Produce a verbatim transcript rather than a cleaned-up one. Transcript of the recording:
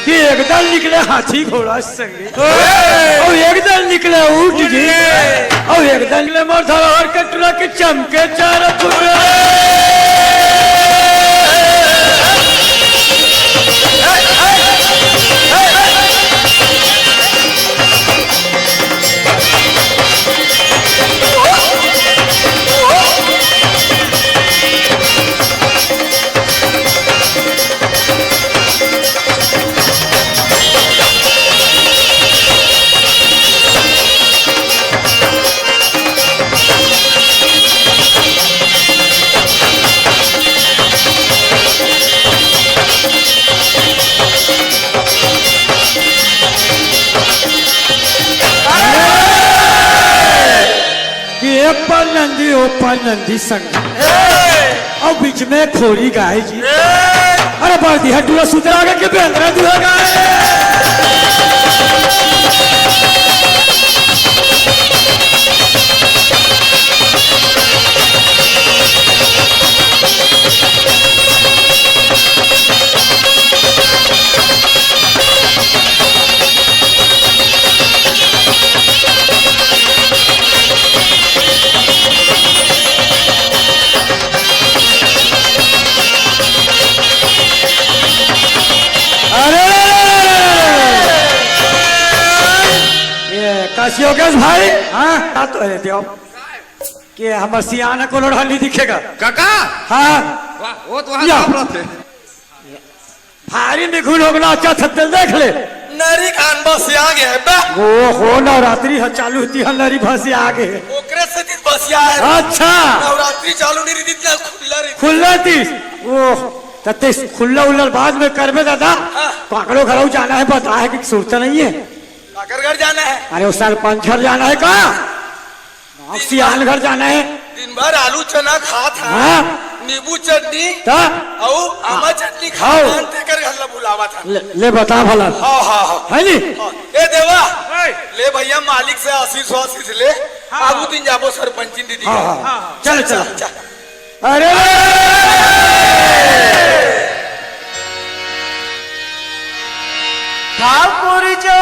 कि एक दल निकले हाथी घोड़ा संगे, अउ एक दल निकले ऊंट जी, अउ एक दल निकले मोर धरोहर के टुरा के चमके चारों टुकड़ा। कि ए पर नंदी, ओ पर नंदी संग। अउ बीच में खोरी गाय जी। अरे बरदिहा टूरा सुतरा के, के बेंदरा दूहा गाय। अरे, ये काशी योगेश भाई, हाँ? का तो है देव? के हमर सियान को लोढ़ा नहीं दिखेगा? काका? हाँ। वाह, वो तो वहाँ या। काम रहते। भारी निघुन होगना, अच्छा छत्तल देख ले। नरी खान बस आगे है बा। ओ हो, नवरात्रि ह चालू होती है, नरी भस आगे है। ओकरे से दिन बस है। अच्छा। नवरात्रि चालू नहीं रहती, इतना खुल्ला रहती। खुल्ला थी। ओ, तते खुल्ला उल्ला बाद में करबे दादा। हाँ। काकड़ो घरों जाना है, पता है कि सुरता नहीं है। काकर घर जाना है? अरे, वो सरपंच घर जाना है का? हाँ, सियान घर जाना है। दिन भर आलू चना खात है। हाँ। नींबू चटनी ता? अउ आमा चटनी खात है, तेकर घर ला बुलावत है। ले, ले बता भला। हाँ, हाँ, हाँ। है नी? हाँ। ए देवा, है। ले भैया मालिक से आशीष वाशीष ले। हाँ। आगू दिन जाबो सरपंचिन दीदी हाँ, घर। हाँ। चल, चल। चल, चल। अरे! ठाकुर जो